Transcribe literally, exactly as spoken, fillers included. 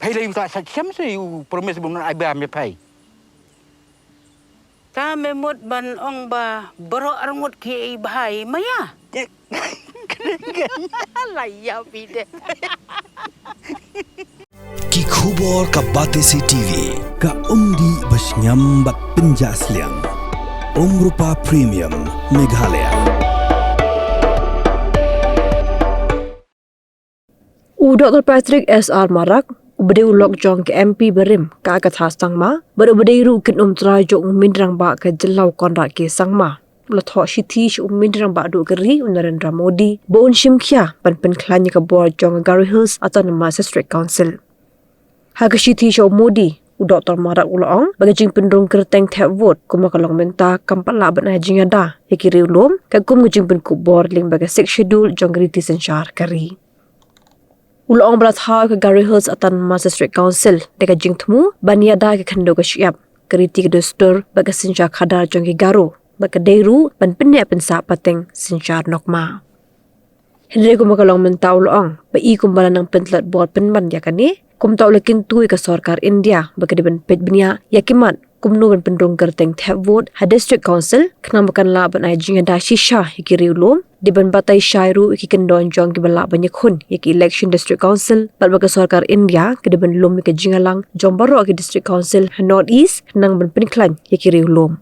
Phai lei u ta sa chem se u promise bun ai ba me phai. Ta me mut ban ong ba baroh arngut ki ei bhai maya. La ya pi de. Ki khubor ka Batesi TV, ka umdih ba sngewbha bad pynjah sliang. Umrupa Premium Meghalaya. U Doktor Patrick S R Marak, uba dei u lok jong ka M P barim ka Agatha Sangma, bad uba dei ruh u kynum trai jong u Myntri Rangbah ka jylla u Conrad K Sangma, u la thoh shithi sha u Myntri Rangbah duh ka ri u Narendra Modi ba un shim khia ban pynkhlaiñ ïa ka bor jong ka Garo Hills Autonomous District Council. Ha ka shithi sha u Modi, u Doktor Marak u la ong ba ka jingpynrung kyrteng thep vote kum ka long mynta kam pat lah ban ai jingïada ïa ki riewlum, ka kum ka jingpynkup bor lyngba ka Sixth Schedule jong ka riti synshar ka ri. U la ong ba la thaw ka Garo Hills Autonomous District Council da ka jingthmu ban ïada ka khyndew ka shyiap, ka riti ka dustur bad ka synshar khadar jong ki Garo, bad ka dei ruh ban pynneh pynsah pateng synshar nokma. Hynrei kumba ka long mynta u la ong ba i kumba la nang pyntlot bor pynban ïa kane, kumta u la kyntu ïa ka sorkar India ba ka dei ban peit bniah ïa ki mat kumno ban pynrung kyrteng thep vote ha District Council, khnang ba kan lah ban ai jingïada shisha ïa ki riewlum, dei ban batai shai ruh ïa ki kyndon jong kiba lah ban ïakhun ïa ki election District Council, bad ba ka sorkar India ka dei ban lum ïa ka jingïalang jong baroh ki District Council ha North East khnang ban pynkhlaiñ ïa ki riewlum.